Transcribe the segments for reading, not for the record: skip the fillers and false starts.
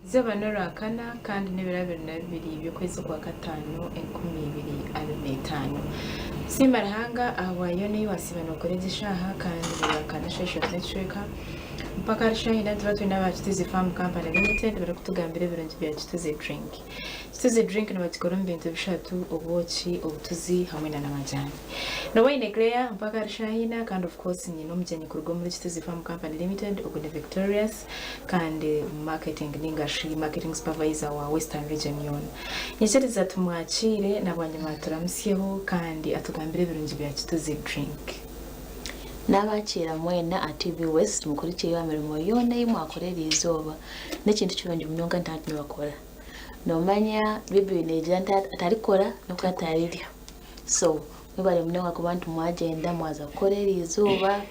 Izooba n'Orwakana kandi n'ebiro 22 by'okwezi kwa Kataano 2025. Siima Ruhanga ahabwa yoona ei waasiiba nookora egi eshaaha kandi buri Rwakana shaaha ishatu n'ekicweka mpaka ahari shaaha ina nituba twine aba Kituzi Farm Company Limited barikutugambira ebirungi bya Kituzi Drink. Kituzi Drink nibagikora omu bintu bishatu, obwoki, obutuzi hamwe n'amajaani. Nooba oine Claire mpaka ahari shaaha ina kandi of course nyine omugyenyi kuruga omuri Kituzi Farm Company Limited ogu ni Victorious. kandi marketing ninga shi marketing supervisor wa Western Region yoona. Nyikiriza tumwakiire na bwanyima aturamutsyeho kandi atugambire ebirungi bya Kituzi Drink. Nabakiira mwena aha TV West mukurikyeyo aha mirimo yoona ei mwakora eri izooba. N'ekintu kirungi munonga nti hati nibakora. Nomanya Baiburi negira nti atarikora nikwo atarirya. So mwebare munonga kuba nti mwagyenda mwaza kukora eri izooba.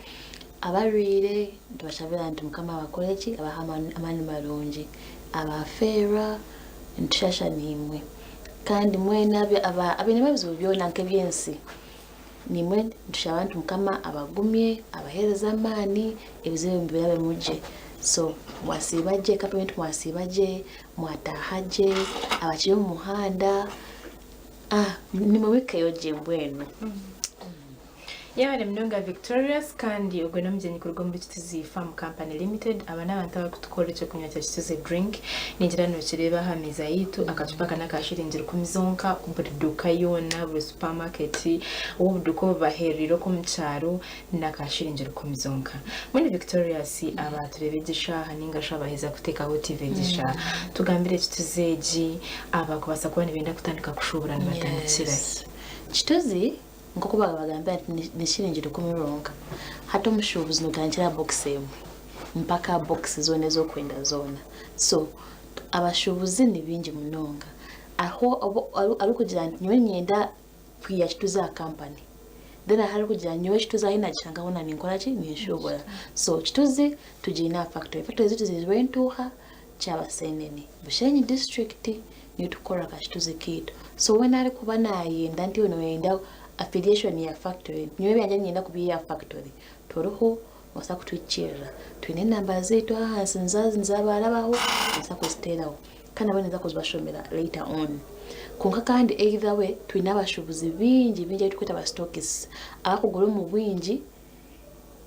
Abarwaire nitubashabira nti Mukama abakore ki? Abahe amaani marungi. Abafeerwa nitushasha naimwe. Kandi mwena abainemu ebizibu byona nk'eby'ensi, naimwe nitushaba nti Mukama abagumye, abaheereze amaani, ebizibu ebyo mubirabemu gye. So mwasiiba gye, ka tube nti mwasiiba gye, mwataaha gye, abakiri omu muhanda, nimuhikeyo gye mbwenu. Yebare munonga Victorious kandi ogwe n'omugyenyi kuruga omuri Kituzi Farm Company Limited. Aba n'abantu abarikutukorera ekyokunywa kya Kituzi Drink. Ningira nokireeba aha meeza yaitu akacupa aka n'aka shiringi rukumi zonka buri duuka yoona, buri supermarket, obuduuka obubahererire okwo omu kyaro n'aka shiringi rukumi zonka. Mbwenu Victorious abaatureeba egi eshaaha ninga shi abaheza kuteekaho TV egi eshaaha, tugambire Kituzi egi abakubaasa kuba nibenda kutandika kushuubura nibatandikira hi? Kituzi Nk'oku baabagambira nti ni shiringi rukumi rwonka. Hati omushuubuzi nootandikira aha bokisi emwe mpaka aha bokisi zoona ezi orikwenda zoona. So abashuubuzi ni baingi munonga. Hariho obu arikugira nti nyowe niinyenda kwiha kituzi aha kampani, then hariho arikugira nti nyowe kituzi ahu naakishanga hoona ninkora ki, ninshuubura. So kituzi tugiine aha fakitori. Fakitori zaitu ziri Rwentuuha, Kyabasenene, Bushenyi disiturikiti niyo turikukorera ka kituzi kaitu. So weena arikuba nayenda nti iwe noyenda affiliation ya factory, nyowe ebyangye niinyenda kubiiha aha factory, turiho nobaasa kutuhikiirira. Twine enamba zaitu aha ahansi nizaabarabaho nobaasa kuziteeraho kandi nabwo ninza kuzibashomera later on. Kwonka kandi either way twine abashuubuzi baingi baingi abu turikweta ba stockists abakugura omu bwingi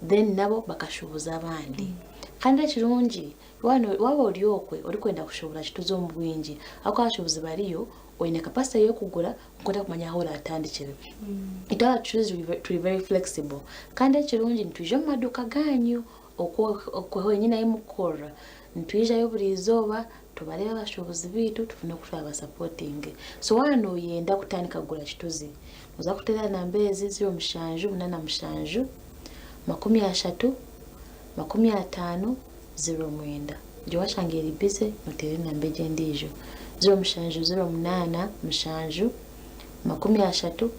then nabo bakashuubuza abandi. Kandi ekirungi Waaba ori okwe orikwenda kushuubura kituze omu bwingi, ahabw'okuba abashuubuzi bariyo, oine capacity y'okugura kwonka otakumanya ahu oratandikire. Itwe abacuruzi turi very flexible kandi ekirungi nitwija omu maduuka gaanyu okwo honyini ahu murikukorera. Nitwijayo buri izooba tubareebe abashuubuzi baitu tufune oku turabasapotinge. So waaba nooyenda kutandika kugura kituzi, nooza kuteera namba ezi, 07 87 30 50 09. Gye washanga eri bize noteera enamba egyo endiijo, 07 08 7 30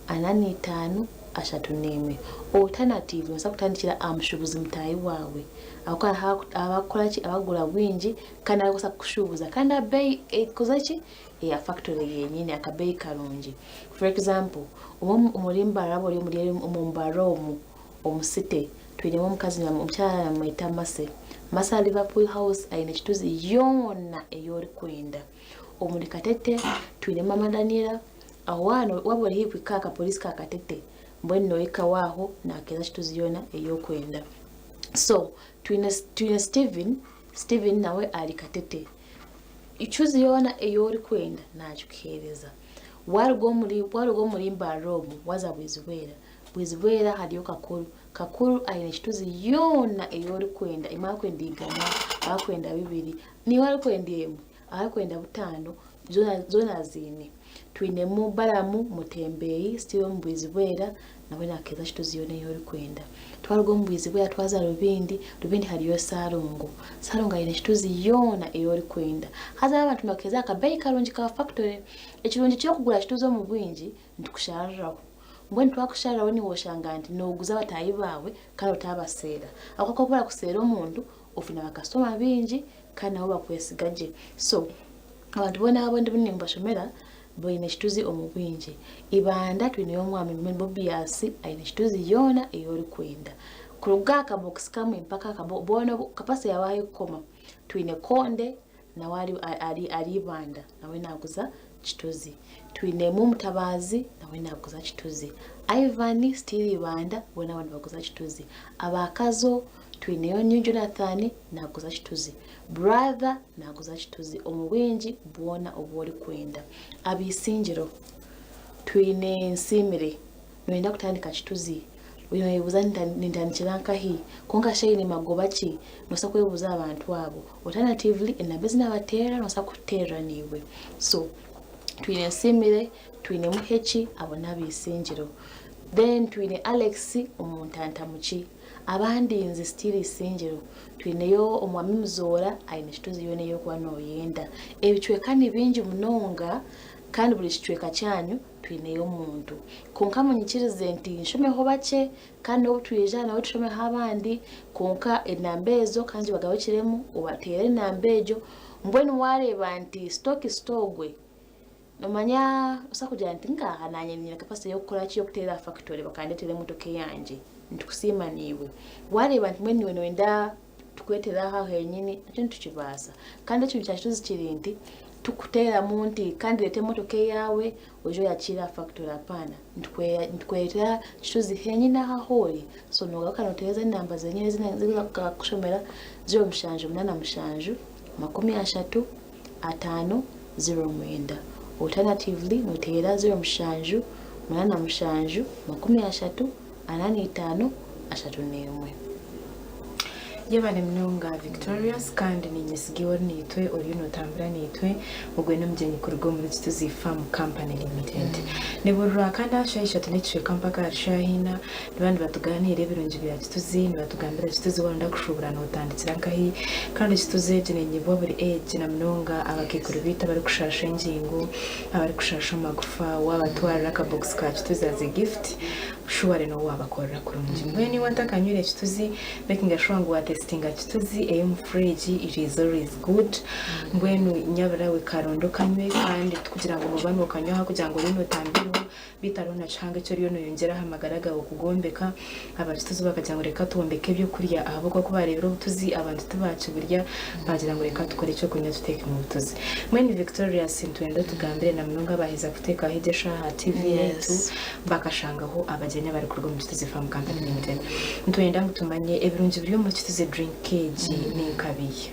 45 31. Alternative nobaasa kutandikira aha mushuubuzi mutaahi waawe ahabw'okuba hariho abakukora ki, abakugura bwingi kandi arikubaasa kukushuubuza kandi aha beeyi ekoze ki, eya factory yenyini akabeeyi karungi. For example, omuri Mbarara waaba ori omu Mbarara omu, Omu city twinemu omukazi omukyara bamweta Mercy. Mercy aha Liverpool house aine kituzi yoona ei orikwenda. Omuri Katete twinemu mama Daniela aho waaba ori haihi kuhika aha kapolisi ka Katete mbwenu nohikaho aho nakuhereza kituzi yoona ei orikwenda. So twine Steven, Steven nawe ari Katete. Kituzi yoona ei orikwenda nagikuhereza. Waruga omuri Mbarara omu waza Bwizibwera Bwizibwera hariyo Kakuru. Kakuru aine kituzi yoona ei orikwenda. Imwe arikwenda igana, arikwenda bibiri, naiwe arikwenda emwe, arikwenda butaano, zoona aziine. Twinemu Balamu Mutembeyi still omu Bwizibwera nawe naakuheereza kituzi yoona ei orikwenda. Twaruga omu Bwizibwera twaza Rubindi, Rubindi hariyo Ssalongo. Ssalongo aine kituzi yoona ei orikwenda. Haza aba abantu nibakuheereza aha kabeeyi karungi ka factory. Ekirungi ky'okugura kituzi omu bwingi, nitukushariraho. Mbwenu twakushariraho niiwe oshanga nti nooguza bataahi baawe kandi otaabaseera. Ahabw'okuba ku orikuba orakuseera omuntu, ofuna bakasitoma baingi kandi nabo bakwesiga gye. So abantu boona abu ndimu nimbashomera baine kituzi omu bwingi. Ibanda twineyo omwami Bobiasi aine kituzi yoona ei orikwenda. Kuruga aha kabokisi kamwe mpaka aha boona capacity yaawe ahu erikukoma. Twine Konde. nawe ari ari ari Ibanda nawe naaguza Kituzi. Twinemu Mutabaazi nawe naaguza Kituzi. Ivan still Ibanda boona abo nibaguza Kituzi. Aba Kazo twineyo New Jonathan naaguza Kituzi. Brother naaguza Kituzi omu bwingi bwona obu orikwenda. Ab'Isingiro twine Nsiimire Noyenda kutandika kituzi, noyebuuza nintandikira nkahi, kwonka shi eine magoba ki? Nobaasa kwebuuza aha bantu abo. Alternatively, enamba ezi nabateerera nobaasa kuteerera naiwe. So, twine Nsiimire, twine Muheki, abo n'abeisingiro. Then twine Alex omuntantamuki. Abandi nzi still Isingiro. Twineyo Omwami Muzoora aine kituzi yoona ei orikuba noyenda. Ebicweka ni bingi munonga kandi buri kicweka kyanyu twineyo omuntu. Kwonka munyikirize nti nshomeho bakye kandi n'obu twija nawe tushomeho abandi kwonka enamba ezo ka ngibagarukiremu obateere enamba egyo mbwenu waareeba nti sitoki sitoogwe noomanya osobola kugira nti ngaaha naanye nyine capacity y'okukora ki y'okuteera aha fakitori bakandeetera emotoka eyangye nitukusiima naiwe. Waareeba nti mbwenu iwe nooyenda tukwetere aha henyini nakyo nitukibaasa. Kandi ekintu kya kituzi kiri nti tukuteeramu nti kandi reeta emotoka eyaawe oije oyakiire aha fakitori apaana. Nitukweretera kituzi henyini aho ahu ori. So noogaruka nooteereza enamba zenyini ezi nakushomera 0787 30 50 09. Alternatively nooteera 07 87 30 45 31. Yebare munonga Victorious kandi ninyesiga iwe ori naitwe oriyo notambura naitwe ogwe n'omugyenyi kuruga omuri Kituzi Farm Company Limited. Niburura kandi aha shaaha ishatu n'ekicweka mpaka ahari shaaha ina nibaba nibatuganiira ebirungi bya Kituzi nibatugambira Kituzi waaba noyenda kushuubura notandikira nkahi kandi Kituzi egi nenyibwa buri age na munonga abakaikuru baitu abarikushaasha engingo, abarikushaasha amagufa wabatwarira akabokisi ka Kituzi as a gift Shuware n'ou waabakorera kurungi. Mbwenu iwe otakanywire kituzi, makinga shuwa ngu waatesitinga kituzi ey'omu fridge, it is always good. Mbwenu nyabura we karonde okanywe kandi tikugira ngu nooba nookanywa ahakugira ngu oriyo nootamba eiriho, beitu hariho na kihango eki oriyo nooyongyera aha magara gaawe kugombeka. Abakituzi bakagira ngu reka twombeke ebyokurya ahabw'okuba ku baareebire obutuzi abantu tibaakiburya, baagira ngu reka tukore ekyokunywa tuteekemu obutuzi. Mbwenu Victorious nitwenda otugambire na munonga abaaheza kuteekaho egyo eshaaha aha TV yaitu. Bakashangaho abagyenyi abarikuruga omu Kituzi Farm Company Limited. Nitwenda ngu tumanye ebirungi biri omuri Kituzi Drink egi ni nkabiiha.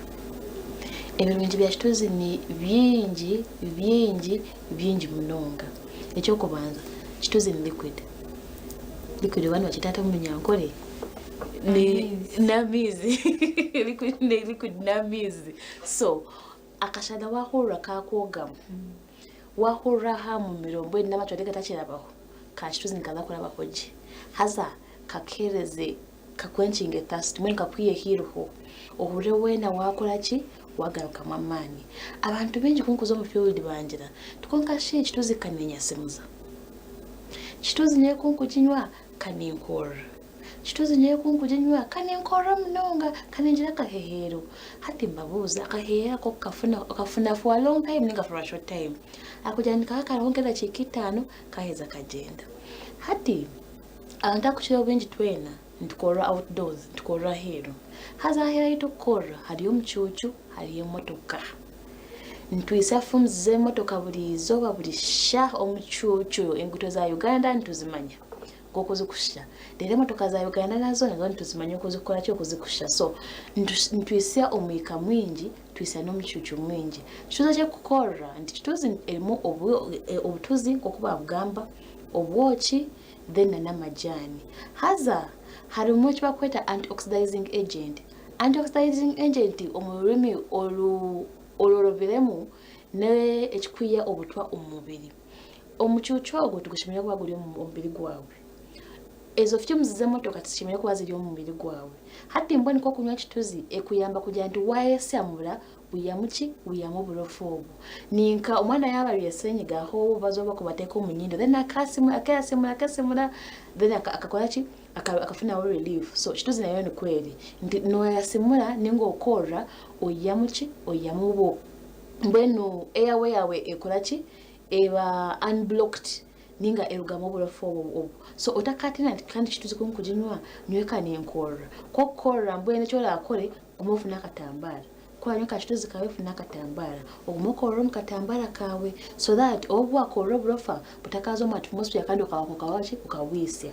Ebirungi bya Kituzi ni bingi bingi bingi munonga. Eky'okubanza, Kituzi ni liquid. Liquid oba nibakyeta ata omu Runyankore? Ni n'amaizi. Liquid ni liquid n'amaizi. So akashana waahurira kaakwogamu. Waahurira aha mumiro mbwenu n'amacwante gatakirabaho, ka kituzi nikaza kurabaho gye. Haza kakuheereze kakwenkinge thirst mbwenu kakwiheho eiriho ohurire weena waakora ki, waagarukamu amaani. Abantu baingi ku ndikuza omu field bangira nti kwonka shi kituzi kanenyasimuza? Kituzi nyowe ku nkuginywa kaninkorera. Kituzi nyowe ku nkuginywa ka ninkorora munonga, ka ningira akaheheero. Hati mbabuuza, akaheheero ako okukafuna, okafuna for a long time ninga for a short time? Akugira nti kaba kariho nk'edakiika itaano kaheza kagyenda. Hati abantu abarikukira obwingi twena nitukorera outdoors, nitukorera aheeru. Haza aheeru ahu turikukorera hariyo omucuucu, hariyo emotoka. Nitwitsya fumes z'emotoka buri izooba buri shaaha, omucuucu, enguuto za Uganda nituzimanya. nk'oku zikushusha. Reero emotoka za Uganda nazo nazo nituzimanya oku zikukora ki, oku zikushusha. So nitwitsya omwika mwingi, twitsya n'omucuucu mwingi. Kituzi ekirikukorera nti kituzi erimu obutuzi nk'oku baabugamba, obwoki then na n'amajaani. Haza harimu eki barikweta anti-oxidizing agent. Anti-oxidizing agent omu rurimi orworobiremu n'ekikwiha obutwa omu mubiri. Omucuucu ogwo tigushemereire kuba guri omu mubiri gwawe. Ezo fumes z'emotoka tizishemereire kuba ziri omu mubiri gwawe. Hati mbwenu ku okunywa kituzi ekuyamba kugira nti wayesyamura wihamu ki? Wihamu oburofa obwo. Ninka omwana yaaba arwaire senyiga aho obubazi obu barikubateeka omu nyindo then akasimura akeyasimura akesimura then akakora ki? Akafunaho relief. So kituzi nayo nikwo eri nti noyasimura ninga okorora oihamu ki? Oihamu obwo mbwenu airway yaawe ekora ki? Eba unblocked ninga erugamu oburofa obwo obwo so otakatiina nti kandi kituzi kunkuginywa nyowe kaninkorora ku okukorora mbwenu eki orakore guma ofune akatambaara. Ku oranywa akakituzi kaawe funa akatambaara ogume okorore omu katambaara kaawe so that obu wakorora oburofa butakaaza omu atmosphere kandi okaba ki okabwisya.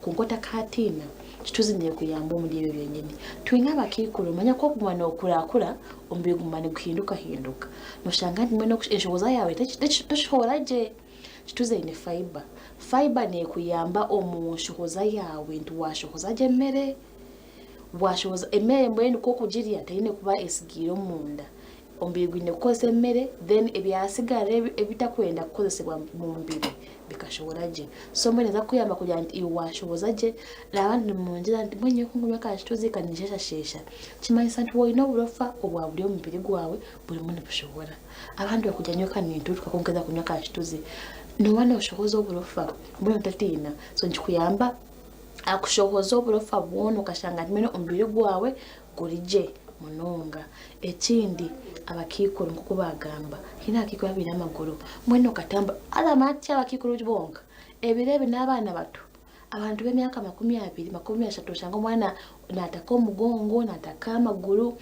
Kwonka otakaatiina, kituzi neekuyamba omuri ebyo byenyini. Twine abakaikuru omanya ku okuguma nookurakura omubiri guguma niguhindukahinduka. Nooshanga nti mbwenu enshohoza yaawe toshohora gye. Kituzi eine fibre. Fibre neekuyamba omu nshohoza yaawe nti waashohoza gye emere. Waashohoza emere mbwenu ku okugirya teine kuba esigiire omunda. Omubiri gwine kukozesa emere then ebyatsigara ebitakwenda kukozesebwa omu mubiri bikashohora gye. So mbwenu neeza kukuyamba kugira nti iwe waashohoza gye abandi nimungira nti mbwenu nyowe ku nkunywa ka kituzi kaninsheeshasheesha kimanyisa nti waaba oine oburofa obwa buri omu mubiri gwawe burimu nibushohora. Abandi bakugira nyowe ka ninturuka ku nkuheza kunywa ka kituzi nooba nooshohoza oburofa mbwenu otatiina so nikikuyamba Akushohoza oburofa bwona okashanga nti mbwenu omubiri gwawe guri gye munonga. Ekindi abakaikuru nk'oku baagamba, haine abakaikuru abaine amaguru mbwenu okatambura haza manya ti abakaikuru bonka, ebiro ebi n'abaana bato, abantu b'emyaka 20, 30 oshanga omwana naataka omugongo, naataka amaguru,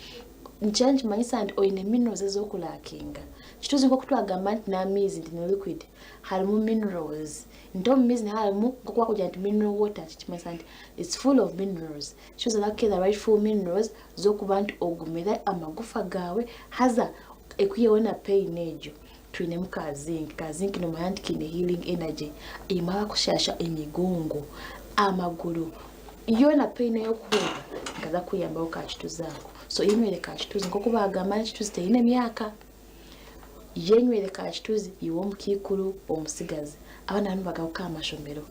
nikyo nikimanyisa nti oine minerals ezi orikurakinga. Kituuzi nk'oku twagamba nti n'amaizi nti ni liquid, harimu minerals. Nti omu maizi niho harimu nk'oku barikugira nti mineral water nikimanyisa nti it's full of minerals. Kituuza kuha the rightful minerals z'okuba nti ogumire amagufa gaawe haza ekwiheho na pain egyo. Twinemu ka zinc, ka zinc nomanya nti kaine healing energy. Imwe abakushaasha emigongo, amaguru, yoona pain ey'okuhurira nikaza kukuyambaho ka kituzi ako. So yenywere ka kituzi nk'oku baagamba nti kituzi teine myaka. Yenywere ka kituzi iwe omukaikuru omutsigazi. Abaana banu bagaruka aha mashomero.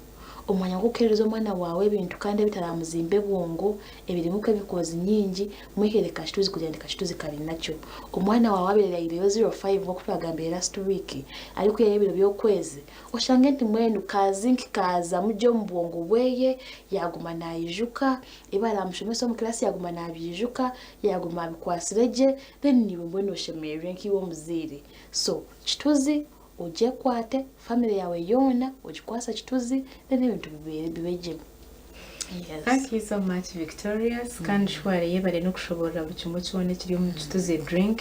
Omu mwanya gw'okuheereza omwana waawe ebintu kandi ebitaramuzimbe bwongo, ebirimu chemicals nyingi, mwehere ka kituzi kugira nti kakituzi kari nakyo. Omwana waawe abaire yaihireyo ziro five nk'oku twagambire last week, arikwihayo ebiro by'okwezi, oshange nti mbwenu ka zinc kaazamu gye omu bwongo bweye, yaaguma naijuka, ebi baramushomesa omu class yaaguma nabyijuka, yaaguma abikwatsire gye, then naiwe mbwenu oshemererwe nk'iwe omuzaire. So kituzi ogyekwate, family yaawe yoona ogikwase kituzi then ebintu bibeere bibe gye. Yes. Thank you so much Victorious kandi shware yebare n'okushoborora buri kimwe kyona ekiri omu kituzi drink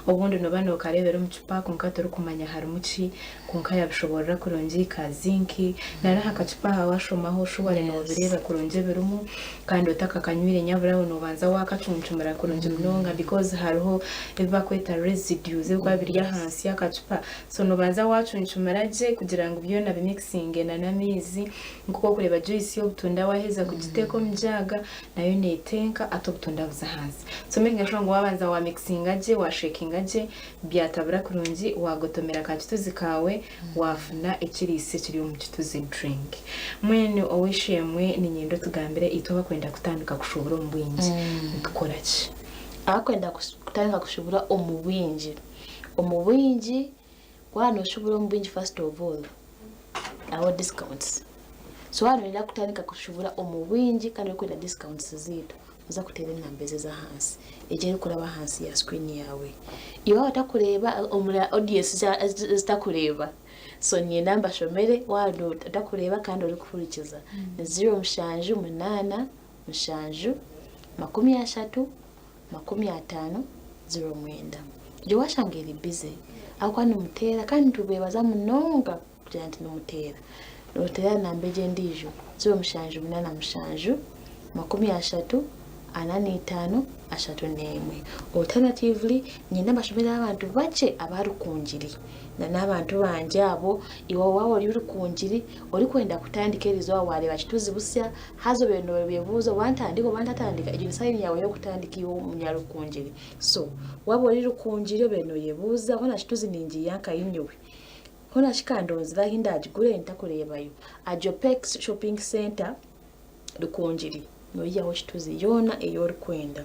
obundi noba nokarebera omu cupa kwonka torikumanya harimu ki kwonka yabishoborora kurungi ka zinc nari aha kacupa aha washomaho shuware nobireeba kurungi ebirimu kandi otakakanywire nyaburaho nobanza wakacuncumura kurungi munonga because hariho ebi bakweta residues ebikuba biri ahansi y'akacupa so nobanza wacuncumura gye kugira ngu byona bimikisinge na n'amaizi nk'oku orikureeba juice y'obutunda waheza kugiteeka omu jaaga nayo netenka ati obutunda buza ahansi so making sure ngu wabanza wamikisinga gye washekinga gye Byatabura kurungi wagotomera ka kituzi kaawe wafuna ekiriisa ekiri omu kituzi drink. Mbwenu ow'eishe-emwe niinyenda otugambire itwe abakwenda kutandika kushuubura omu bwingi nitukora ki? Abakwenda kutandika kushuubura omu bwingi, omu bwingi waaba nooshuubura omu bwingi first of all hariho discounts. So waaba nooyenda kutandika kushuubura omu bwingi kandi orikwenda discounts zaitu, Oza kuteera enamba ezi ez'ahansi, egyo erikuraba ahansi ya screen yaawe. Iwe waaba otakureeba, omuri audience ezitakureeba, so niinyenda mbashomere waaba otakureeba kandi orikuhurikiza. Ni 0 7 8 7 30 09. Egyo waashanga eri busy ahabw'okuba nimuteera kandi nitubeebaza munonga kugira nti nimuteera. Nooteera namba egyo endiijo, 0787 30 45 31. Alternatively, niinyenda mbashomere abantu bakye aba Rukungiri na n'abantu bangye abo. Iwe waaba ori Rukungiri orikwenda kutandika erizooba waareeba kituzi busya haza obaire nooyebuuza oba ntandike oba ntatandika, egyo ni sayini yaawe y'okutandika iwe omunyarukungiri. So, waaba ori Rukungiri obaire nooyebuuza hoona kituzi ningiiha nkahi nyowe? Hoona shi ka ndonzire ahi ndaagigure ntakureebayo. Ajopex Shopping Centre, Rukungiri, noihaho kituzi yoona ei orikwenda.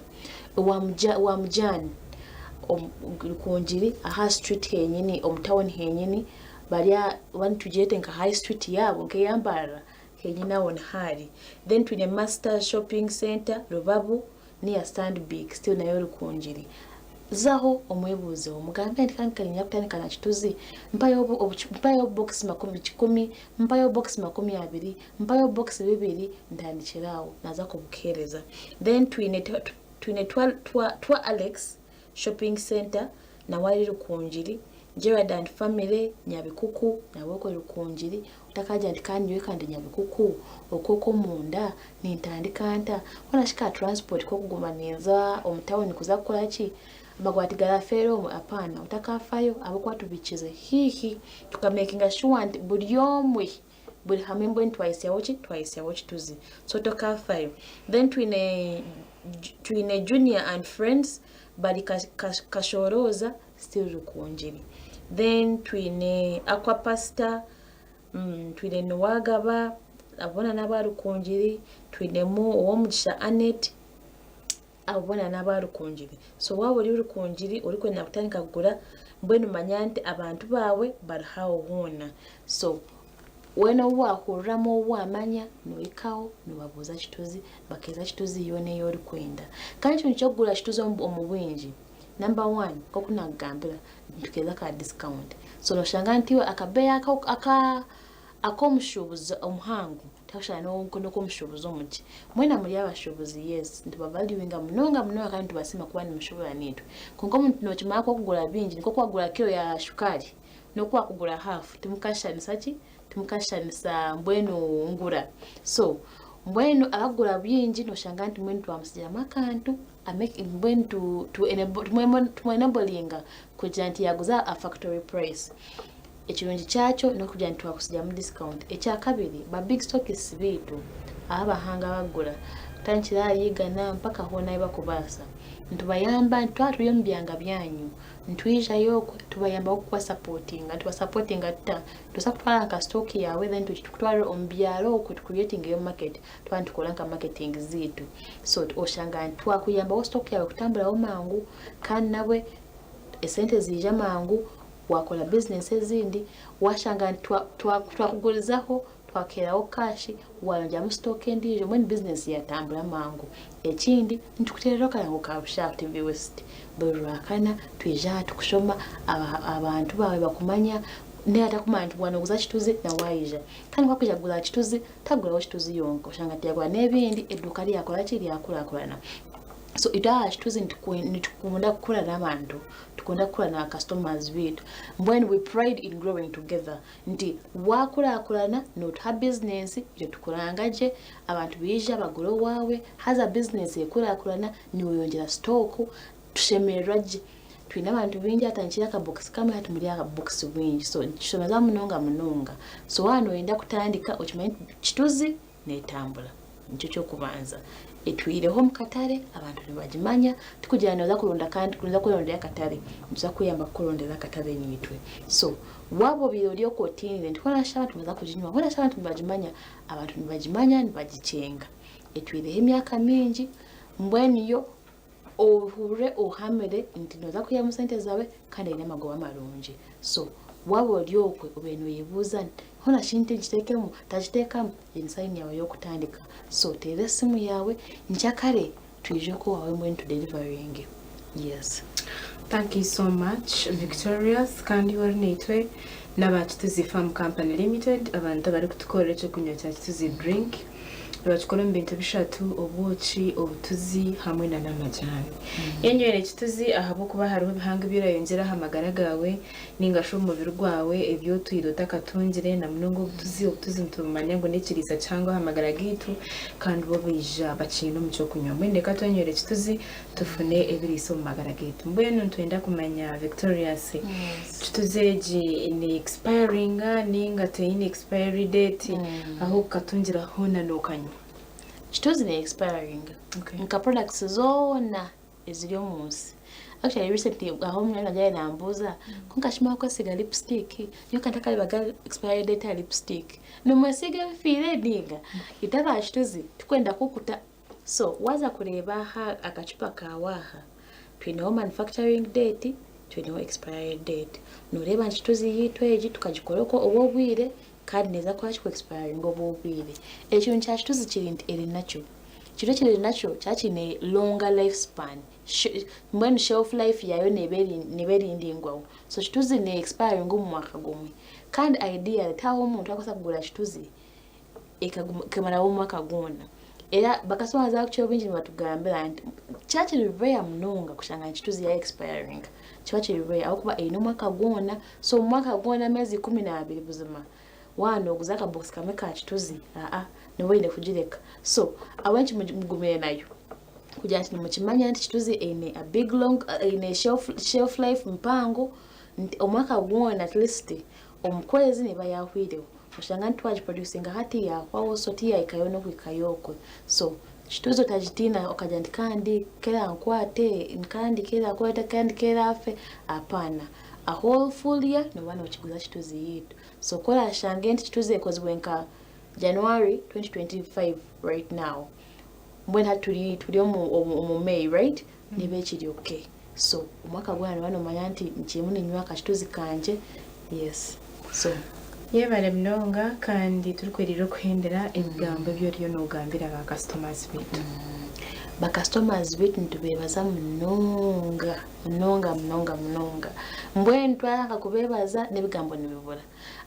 Owa Mujani, Rukungiri, aha street henyini, omu town henyini, bari aha, oba nitugyete nka high street yaabo nk'eya Mbarara, henyini aho niho ari. Then twine Master Shopping Centre, Rubabu, near Stanbic still nayo Rukungiri. Zaho omwebuuzeho omugambe nti kandi kare niinyija kutandika na kituzi, mpayo mpayo obubokisi 100, mpayo obubokisi 20, mpayo obubokisi bibiri ntandikire aho naaza kubukuheereza. Then twine twine twa twa Alex. Shopping Centre nawe ari Rukungiri, Gerald and family Nyabikuku nawe okwe Rukungiri, otakagira nti kandi nyowe kandi Nyabikuku okwo okw'omunda nintandika nta? Hoona shi ka transport k'okuguma ninza omu tawuni kuza kukora ki? Amaguru tigarafeera omwe apaana otakafayo ahabw'okuba tubikize haihi tukamekinga shuwa nti buri omwe buri hamwe mbwenu twahitsyaho ki twahitsyaho kituzi so tokafayo then twine twine junior and friends bari kashorooza still rukungiri then twine aqua pastor mm, twine niwagaba abona n'aba rukungiri twinemu owomugisha Annet abo boona n'aba Rukungiri. So waaba ori Rukungiri orikwenda kutandika kugura, mbwenu manya nti abantu baawe bari aho hoona. So weena ou waahuriramu ou waamanya, nohikaho noobabuuza kituzi, bakeeza kituzi yoona ei orikwenda. Kandi ekintu ky'okugura kituzi omu bwingi, number one nk'oku naakugambira, nitukeeza ka discount. So nooshanga nti iwe akabeeyi aka ak'omushuubuzi omuhango tikakushushana n'ak'omushuubuzi omukye. Mwena muri abashuubuzi yes, nitubavaluinga munonga munonga kandi nitubasiima kuba nimushuubura naitwe. Kwonka omuntu nookimanya ku orikugura bingi nikwo oku waakugura kiro ya shukaari n'oku waakugura haafu timukashushanisa ki, timukashushanisa mbwenu ngura. So mbwenu abarikugura bingi nooshanga nti mbwenu twamusigiramu akantu mbwenu tumwenebolinga kugira nti yaaguza aha factory price. Ekirungi kyakyo n'okugira ngu twakutsigamu discount. Ekyakabiri, ba big stockists baitu ab'abahanga abakugura kutandikira ahari igana mpaka hoona ahu bakubaasa. Nitubayamba nti twaba turi omu byanga byanyu, nitwijayo okwo tubayambaho kubasapotinga. Nitubasapotinga tuta? Nitubaasa kutwara nka stock yaawe then tukutware omu byaro okwo tucreatingeyo market twaba nitukora nka marketing zaitu. So oshanga twakuyambaho stock yaawe kutamburaho mangu kandi nabwe esente ziija mangu. Waakora bizinesi ezindi, waashanga nti twakugurizaho, twakuheeraho kaashi, waayongyeramu sitooka endiijo, mbwenu bizinesi yaatambura mangu. Ekindi, nitukuteerera akarango ka Bushaha TV West. Buri Rwakana twija aha tukushoma, abantu baawe bakumanya, n'ou atakumanya nti waaba nooguza kituzi nawe aija. Kandi ku arikwija kugura kituzi, taguraho kituzi yonka, oshanga yaagura n'ebindi, eduuka ryakora ki? Ryakurakurana. So itwe aha kituzi nitukunda kukura n'abantu. Tukunda kukura na customers baitu mbwenu we pride in growing together nti wakurakurana notuha business itwe tukuranga gye abantu baija bagura owaawe haza business ekurakurana niiwe oyongyera stock tushemererwa gye twine abantu baingi hatandikire akabokisi kamwe hati muri aha bokisi bwingi so nikishemeza munonga munonga so waaba noyenda kutandika okimanye nti kituzi Neetambura. Nikyo ky'okubanza. Etwireho omu katare, abantu nibagimanya, tikugira ngu nooza kuronda kandi nooza kwerondera akatare, nituza kukuyamba kukurondera akatare naitwe. So, waaba obaire ori okwo otiinire nti hoona shi abantu nibaza kuginywa, hoona shi abantu nibagimanya, abantu nibagimanya, nibagikyenga. Etwireho emyaka mingi, mbwenu yo Ohurire ohamire nti noza kwihamu sente zawe kandi eine amagoba marungi. So waba ori okwe obaire noyebuuza nti hoona shi nkitekemu, ntakitekamu, egi ni sayini yawe yokutandika. So teera esimu yawe nkyakare twije okwe owawe mbwenu tu delivaringe. Yes. Thank you so much Victorious kandi iwe ori naitwe n'aba Kituzi Farm Company Limited abantu abarikutukorera ekyokunywa kya Kituzi Drink. Nibakikora omu bintu bishatu, obwoki, obutuzi hamwe na n'amajaani. Yenywera ekituzi ahabw'okuba hariho ebihango ebi orayongyera aha magara gaawe ninga shi omu mubiri gwawe ebi otwire otakatungire na munonga obutuzi. Obutuzi nitubumanya ngu n'ekiriisa kihango aha magara gaitu kandi bo baija bakiine omu ky'okunywa. Mbwenu reka twenywere ekituzi tufune ebiriisa omu magara gaitu. Mbwenu nitwenda kumanya Victorious, kituzi egi ne expiringa ninga teine expiry date ahu okukatungira hoona nokanywa? Kituzi ne expiringa nka products zoona eziri omu nsi. Actually recently aho munywani wangye yaabaire nambuuza kwonka shi mwakwesiga lipstick? Nyowe ka ntakareebaga expiry date aha lipstick. Nimwesiiga ebifiire ninga? Itwe aba kituzi tikwenda kukuta So waaza kureeba aha akacupa kaawe aha, twineho manufacturing date, twineho expiry date. Nooreeba ngu kituzi yaitu egi tukagikora okwo obw'obwire kandi neeza kuba ki ku-expiringa obw'obwire. Ekirungi kya kituzi kiri nti eri nakyo. Kiro ekiri nakyo kiba kiine longer life span, mbwenu shelf life yaayo neeba eri neeba eri ndaingwaho. So kituzi ne-expiringa omu mwaka gumwe. Kandi ideally tihariho omuntu arikubaasa kugura kituzi ekamaraho omwaka gwona. Era bakasitoma abakukira obwingi nibatugambira nti kiba kiri rare munonga kushanga nti kituzi ya expiringa. Kiba kiri rare ahabw'okuba eine omwaka gwona, so omu mwaka gwona ameezi 12 buzima waaba nooguza akabokisi kamwe ka kituzi, aa nooba oine kugireka. So ahabw'enki mugumire nayo? Kugira nti nimukimanya nti kituzi eine a big long eine shelf, shelf life mpango nti omwaka gwona at least omu kwezi neeba yaahwireho. Oshanga nti twagiproducinga hati yaahwaho so tiyahikayo n'okuhikayo okwe. So kituzi otagitiina okagira nti kandi kerankwate, kandi kerakwata, kandi keraafe, apaana. A whole full year nooba nookiguza kituzi yaitu. So ku oraashange nti kituzi ekozirwe nka January 2025 right now, mbwenu hati turi turi omu omu omu May right? Neeba ekiri okay. So omwaka gwona nooba noomanya nti nkirimu niinywa akakituzi kangye, yes. So. Yebare munonga kandi turikwerire okuhendera ebigambo ebi oriyo nogambira ba customers baitu. Ba customers baitu nitubebaza munonga munonga munonga munonga mbwenu twaranga kubebaza nebigambo nibibura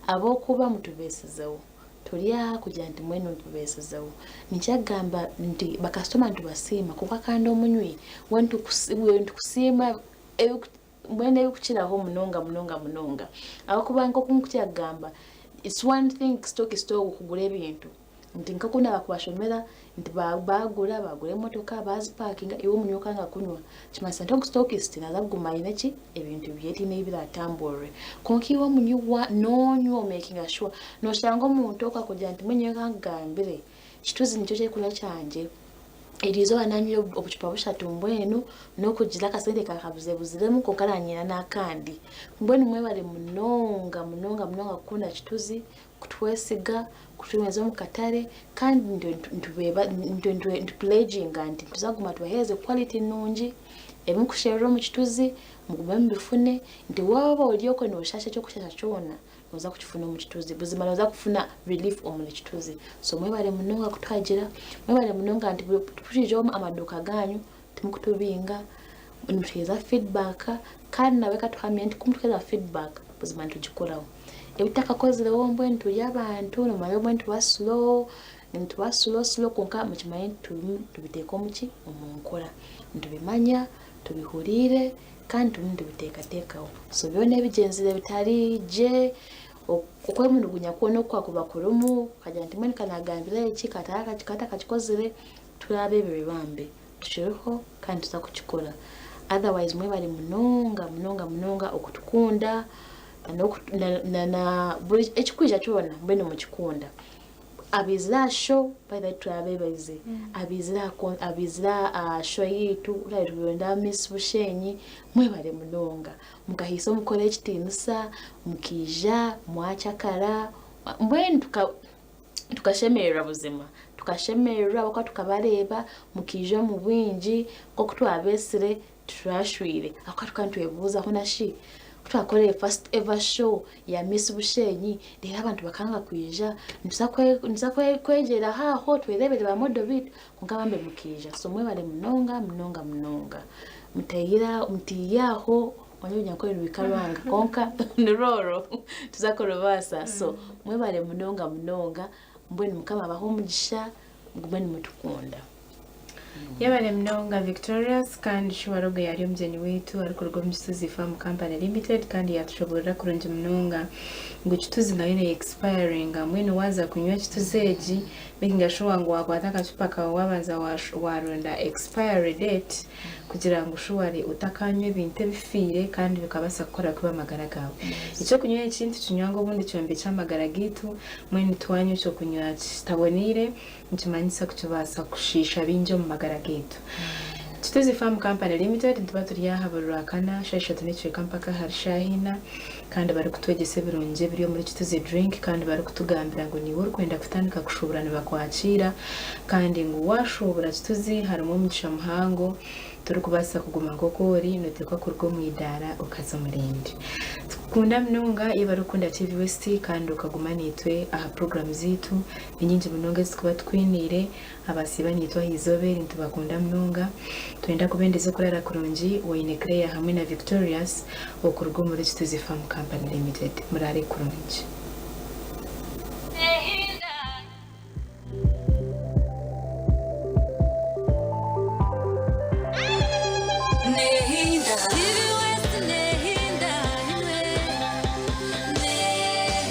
ahabwokuba mutubesizeho turi aha kugira nti mbwenu mutubesizeho nikyagamba nti ba customer nitubasiima kwonka kandi omunywi we nitukusiima Mbwenu ebikukiraho munonga munonga munonga ahabw'okuba nk'oku nkukira kugamba it's one thing stockist ogwo kugura ebintu nti nk'oku naaba kubashomera nti baagura baagura emotoka baazipakinga iwe omunywa okanga kunywa kimanyisa nti ogu stockist naaza kuguma aine ki ebintu bye tihaine ei biratamburire kwonka iwe omunywa noonywa omekinga sure nooshanga omuntu okwo akugira nti mbwenu nyowe kankugambire kituzi nikyo ky'ekurya kyangye. Eryo izooba naanywire obucupa bushatu mbwenu n'okugira akasente kaakabuzebuziremu kwonka naanyenda n'akandi. Mbwenu mwebare munonga munonga munonga kukunda Kituzi, kutwesiga, kutwemeza omu katare kandi nitupureginga nti nituza kuguma tubaheereze quality nungi, ebi mukusherura omu Kituzi mugume mubifune, nti waaba ori okwe nooshaasha eky'okushaasha kyona, Noza kukifuna omu kituzi. Buzima noza kufuna relief omuri kituzi. So mwebare munonga kutuhagira, mwebare munonga nti kutwija omu amaduuka ganyu timukutubinga, nimutuhereza feedback kandi nawe katuhamye nti kumutuhereza feedback buzima nitugikoraho. Ebitakakozireho mbwenu turi abantu nomanya obumwe nituba slow, nituba slow slow kwonka mukimanye nti turimu nitubiteeka omuki omunkora. Nitubimanya, tubihuriire. Kandi turimu nitubiteekateekaho. So byona ebigyenzire bitari gye, okwemurugunya kwona oku kwakuba kurimu, nkagira nti mbwenu ka naagambira eki, ka atakakikozire, turabeebire bambi. Tukiriho kandi nituza kukikora. Otherwise mwebare munonga munonga munonga okutukunda na buri ekirikwija kyona mbwenu nimukikunda. Abaizire aha show by the way turabebaize abaizire aha con abaizire aha show yaitu turabe Miss Bushenyi mwebare munonga mukahaisa omukoro ekitiinisa mukaija mwakyakara mbwenu tuka tukashemererwa buzima tukashemererwa ahabw'okuba tukabareeba mukaija omu bwingi nk'oku twabeetsire Titurashwire ahabw'okuba tukaba nitwebuuza hoona shi ku twakorire first ever show ya Miss Bushenyi reero abantu bakanga kwija nituza kwegyeraho aho twereebere ba model beitu kwonka bambe mukaija so mwebare munonga munonga munonga mutaire aho omanya orunyankore nirwika rwanga kwonka nirwo orwo nituza kurubaasa so mwebare munonga munonga mbwenu mukama abahe omugisha mugume nimutukunda. Yebare munonga Victorious kandi shi Warogo yari omugyenyi waitu arikuruga omu Kituzi Farm Company Limited kandi yatushoborera kurungi munonga ngu Kituzi nayo ne expiringa mbwenu waza kunywa Kituzi egi makinga sure ngu wakwata akacupa kawe wabanza waronda expiry date kugira ngu shuwari otakanywa ebintu ebifiire kandi bikabasa kukora kubi amagara gawe. Ekyokunywa eki nitukinywa ngu obundi kyombekye amagara gaitu mbwenu twanywa ekyokunywa kitaboneire Nikimanyisa ku kibaasa kushiisha bingi omu magara gaitu. Kituzi Farm Company Limited nituba turi aha buri Rwakana shaaha ishatu n'ekicweka mpaka ahari shaaha ina kandi barikutwegyesa ebirungi ebiri omuri Kituzi Drink kandi barikutugambira ngu niiwe orikwenda kutandika kushuubura nibakwakiira kandi ngu waashuubura Kituzi harimu omugisha muhango Torikubaasa kuguma nk'oku ori, noteekwa kuruga omu idaara okaza omu rindi. Tukukunda munonga yebare kukunda TV West kandi okaguma naitwe aha puroguramu zaitu. Ni nyingi munonga ezi turikuba tukwiniire. Abasiiba naitwe aha izooba eri nitubakunda munonga. Twenda kubendeza okurara kurungi, Waine Claire hamwe na Victorious okuruga omuri Kituzi Farm Company Limited. Muraare kurungi. Nehinda.